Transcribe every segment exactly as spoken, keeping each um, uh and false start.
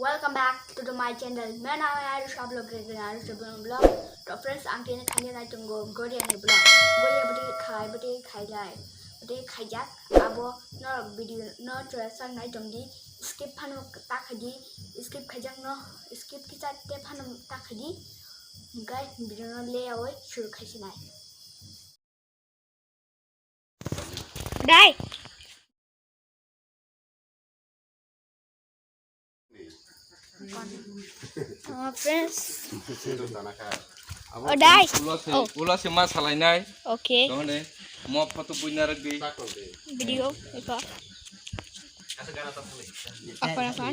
Welcome back to the my channel. My name is Arush, vlog ke Arush vlog. To friends, ang kini khani nai tongo Goria ni vlog. Goria bati khai, bati khai lai, bati khai jak. Abo no video no trailer nai tong di. Skip phano ta khai di. Skip khai jak no, skip kisa te phano ta khai di. Guys, video no le away shuru khai sinai. Dai. Oh, friends. Oh, dai. Ulo se, oh, ulo se ma salainai. Okay. Dongone, mo photo buina rwgdi. Video, iko. Apa, apa?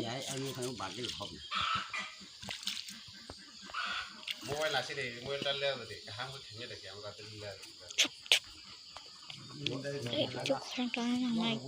Mobile asile, mobile dalle, kaham ko thengye de, camera dalle. Eh, itu kurang tangan yang naik.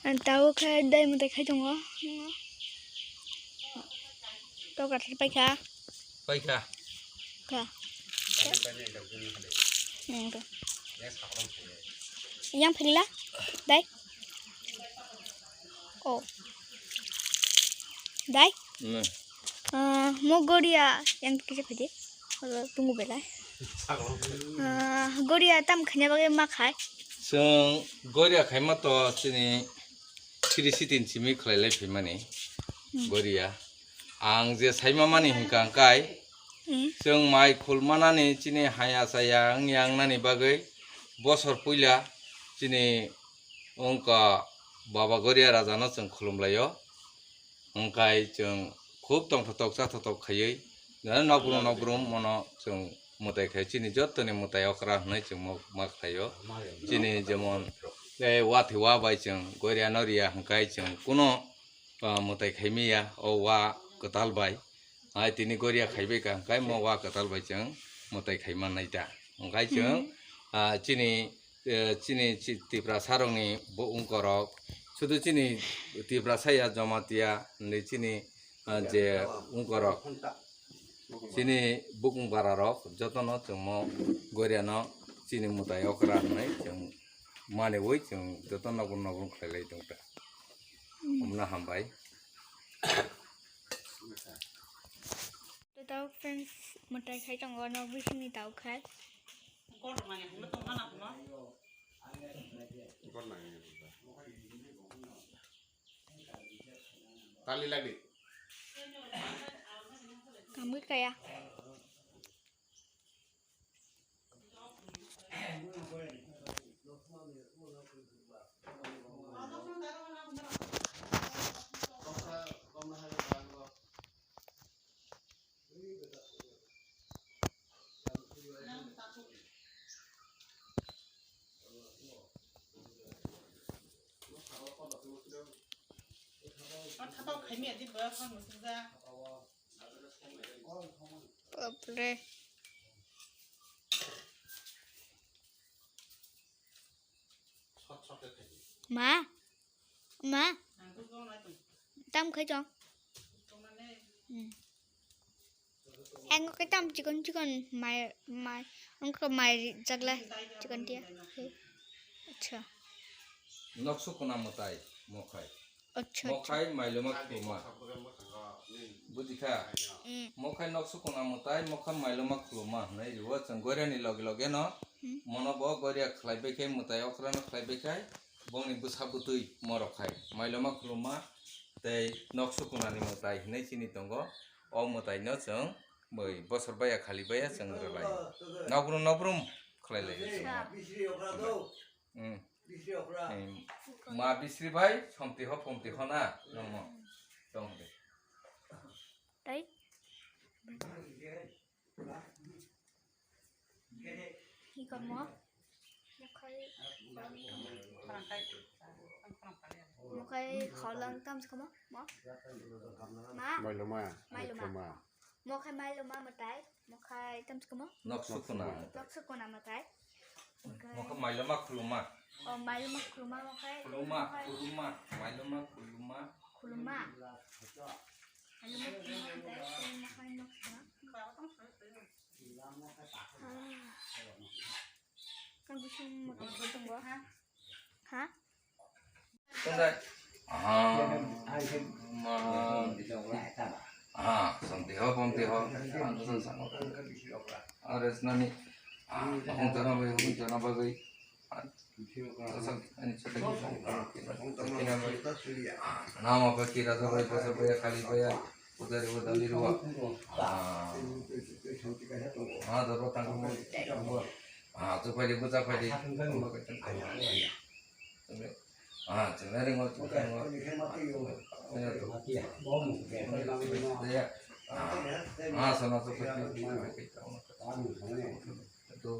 Ang tau khe dai mwtai khai tongo. Tau kathar paikha. Paikha. Kha. Hmm, kha. Yang phila. Dai. Oh. Dai. Hmm. Ah, mo Goria yang kisa phai di. Oro tungu belai. Ah, Goria tam khanya bagwi ma khai. Chwng Goria khaima to chini three sitting simi khlai lai phimani. Hmm. Goria. Ang je saima mani hingka hingkai. Hmm. Chwng mai khulmanani chini haya chaya wngya wngnani bagwi bosor puila chini wngkha Baba Goria Rajano chwng khulumlaio. Hwnkhe chwng khub tongthotok chathotok khaiwi, jani nokbrum nokbrum mono chwng mwtai khai, chini jottoni mwtai okra hwnwi chwng mo-, ma khlaio. Chini jemon, eh, wathiwa bai chwng Goria no riya hwnkhe chwng kuno, ah, mwtai khaimaya o wa kwtal bai. Hai tini Goria khaibai ka hwnkhe mo wa kwtal bai chwng mwtai khai mannai ta. Hwnkhe chwng, ah, chini eh, chini chi-, Tiprasa rokni bo ungkorok, sudu chini Tiprasa ya Jamatia hinwi chini, eh, je ungkorok, chini bukung bara rok jotono chwngmo Goriano chini mwtai okra hinwi chwng maniwi chwng joto nokbrum nokbrum khlai lai tongkha. Hamna hambai. Tei tau friends, mwtai khai tongo, nok bisingni tau khai. Tali lagi. Kami kaya. Bapre. Ma? Ma? Tam khai chong? Hmm. Ang ko tam chikon chikon mai, mai, ang ko mai ri jagla chikon tia. Acha. Noksu kuna mwtai, mokhai. Acha, acha. Mokhai mailoma khuluma. Bujikha? Mm. Mokhai noksu kuna mwtai, mokhai mailoma khuluma hwnwi riwo chwng Goriani loge loge no. Hmm. Mono bo Goria khlai bai khai, mwtai okra no khlai bai khai, bongni bwsa bwtwi morok khai. Mailoma khuluma tei noksu kunani mwtai hwnwi chini tongo. O mwtai no chwng bwsor baya khali baya chwng rwlai. Nokbrum nokbrum khlai lai chwng. Hmm. Hmm. Ma bisri bai, somti ho, pomti ho na, nongmo. Tong de. Tai? Hi kormo? Mokhai kholang tam sikamo? Mo? Ma? Mailoma. Mailoma. Mailoma. Mokhai mailoma matai. Mokhai tam sikamo? Nok sukuna. Nok sukuna matai. Mokhai mailoma khuluma. Oh, mailoma khuluma mokhai. Khuluma, khuluma. Mailoma khuluma. Khuluma. Mailoma khuluma matai. Mokhai nok sukuna. Ang bising motor tongo. Ha? Tungdai. Ah. Ma. Ah, santi ho, panti ho. Ang to san sango. Are snani. Ah, hong jana bai, hong jana bai. Nama pa kira sa bai, pa sa bai, kali bai. Udari, udari ruwa. Ah. Ah, doro tangkung. Ah, tu pai di, buta pai di. Ah, tu pai di, buta pai di. Ah, tu pai di, buta pai di. Ah, ah, sana tu pai di. Tu.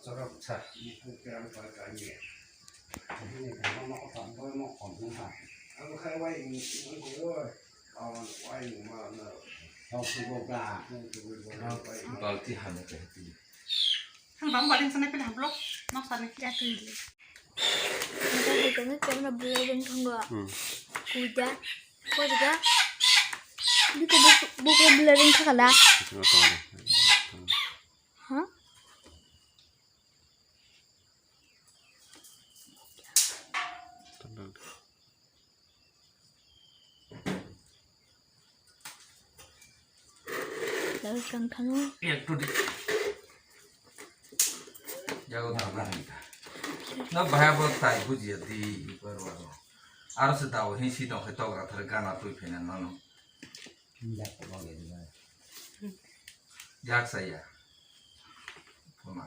Chorok sa. Balti hano kahiti. Hang bang baling sana pila hang blok. Nok sana. Jatui le. Kita hai kami camera blurring thangwa. Hmm. Kuda. Kuda. Biko buku blurring thangala. Itu apa? Ha? Lalu kang kang. Ek to di. Jago na na. Na bahaya bo tai buji di. Aro se dawo hin si dong khe tok rathar gana tui phena nano. Yak saya. Puna.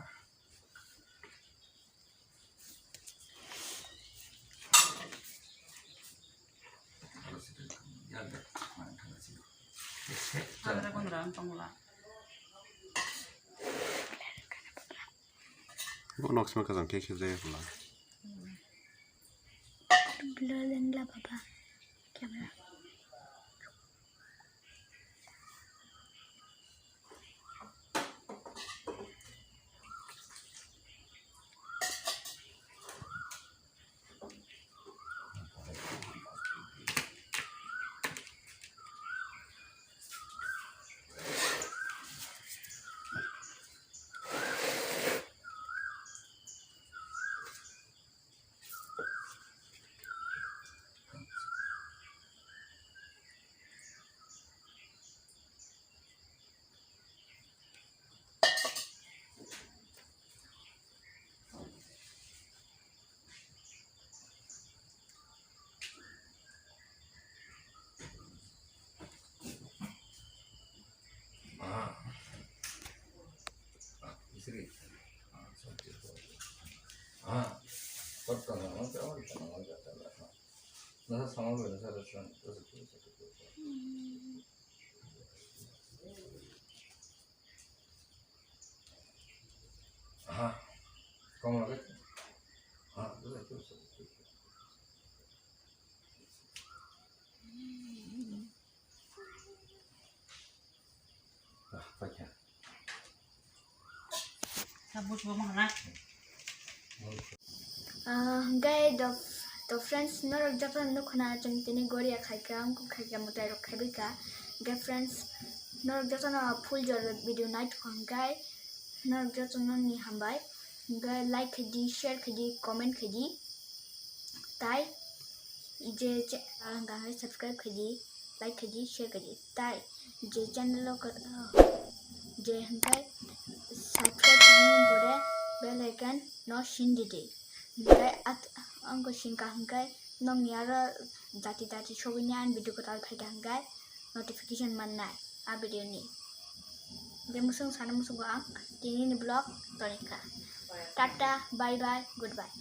Bo nok sima kajang khe khibjaya pula. Blur lengla baba. Camera. Aha. Kamu lagi? Ah, dulu itu. Ah, pakai. Sabut gua mana? Ah, hwnkhe do, do friends, norok jotono nukhuna chwng tini goria khaikha, wngkuk khaikha mwtai rok khaibaikha. Hwnkhe friends, norok jotono full jora video naitokha hwnkhe, norok jotono ni hambai. Hwnkhe like khaidi, share khaidi, comment khaidi. Tai je che-, ah, hwnkhe subscribe khaidi, like khaidi, share khaidi. Tai je channel o ka-, je hwnkhe subscribe khaimani pore bell icon no sindi di. Hwnkhe at-, ang ko singka hwnkhe nokni aro jati jati sogwini ani video kwtal phaikha hwnkhe notification mannai a video ni. Bemswng sana muchungo ang tinini vlog tonikha. Tata, bye bye, goodbye.